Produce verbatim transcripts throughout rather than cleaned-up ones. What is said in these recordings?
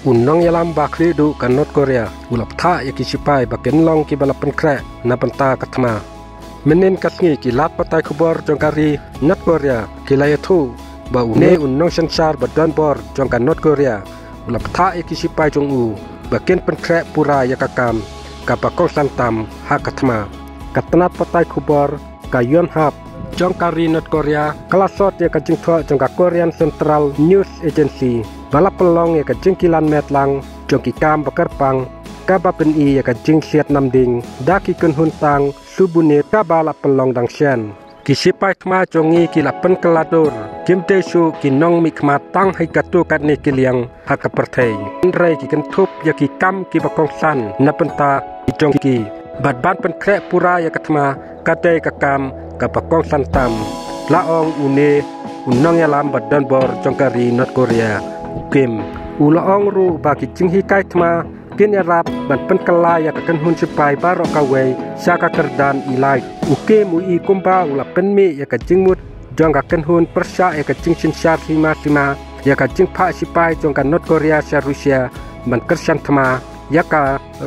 U nongïalam ba khlieh duh ka North Korea u la bthah ïa ki sipai ba kin long kiba la pynkhreh na bynta ka thma. Mynhynnin ka sngi ki lad pathai khubor jong ka ri North Korea ki la ïathuh ba une u nongsynshar ba donbor jong ka North Korea u la bthah ïa ki sipai jong u ba kin pynkhreh pura ïa ka kam kaba kongsan tam ha ka thma. Ka tnat pathai khubor ka Yonhap jong ka ri North Korea ka la sot ïa ka jingthoh jong ka Korean Central News Agency ba la pynlong ïa ka jingkilan met lang jong ki kam ba kyrpang kaba pyni ïa ka jingsiat namding da ki kynhun tang subunit kaba la pynlong dang shen. Ki sipai thma jong ngi ki la pynkylla dur, kim dei shuh ki nongmihkhmat tang ha katto katne ki liang ha ka pyrthei, hynrei ki kynthup ïa ki kam kiba kongsan na bynta ki jong ki bad ban pynkhreh pura ïa ka thma ka dei ka kam kaba kongsan tam, la ong une u nongïalam ba donbor jong ka ri North Korea, u Kim. U la ong ruh ba ki jinghikai thma kin ïarap ban pynkylla ïa ka kynhun sipai baroh kawei sha ka kyrdan elite. U Kim u i kumba u la pynmih ïa ka jingmut jong ka kynhun pyrshah ïa ka jingsynshar sima sima ïa ka jingphah sipai jong ka North Korea sha Russia ban kyrshan thma ïa ka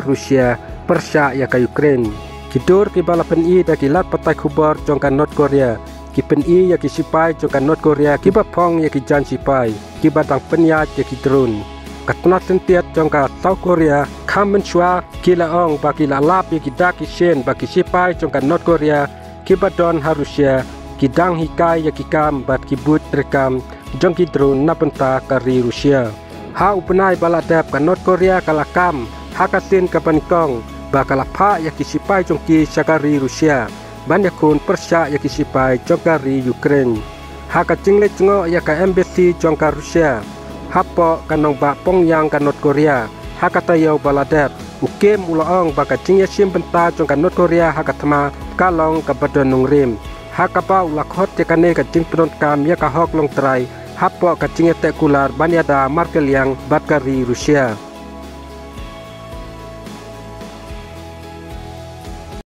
Russia pyrshah ïa ka Ukraine. Ki dur kiba la pyni da ki lad pathai khubor jong ka North Korea ki pyni ïa ki sipai jong ka North Korea kiba phong ïa ki jaiñ sipai kiba dang pynïaid ïa ki drone. Ka tnat lyntied jong ka South Korea kham mynshuwa ki la ong ba ki la lap ïa ki dak ki shin ba ki sipai jong ka North Korea kiba don ha Russia ki dang hikai ïa ki kam bad ki buit treikam jong ki drone na bynta ka ri Russia. Ha u bnai ba la dep ka North Korea ka la kam ha ka sien kaba nyngkong ba ka la phah ïa ki sipai jong ki sha ka ri Russia ban ïakhun pyrshah ïa ki sipai jong ka ri Ukraine. Ha ka jingleit jngoh ïa ka embassy jong ka Russia hapoh ka nongbah Pyongyang ka North Korea ha ka taïew ba la dep, u Kim u la ong ba ka jingïashim bynta jong ka North Korea ha ka thma ka long kaba don nongrim, ha kaba u la khot ïa kane ka jingpyndonkam ïa ka hok longtrai hapoh ka jingïateh kular ban ïada markylliang bad ka ri Russia.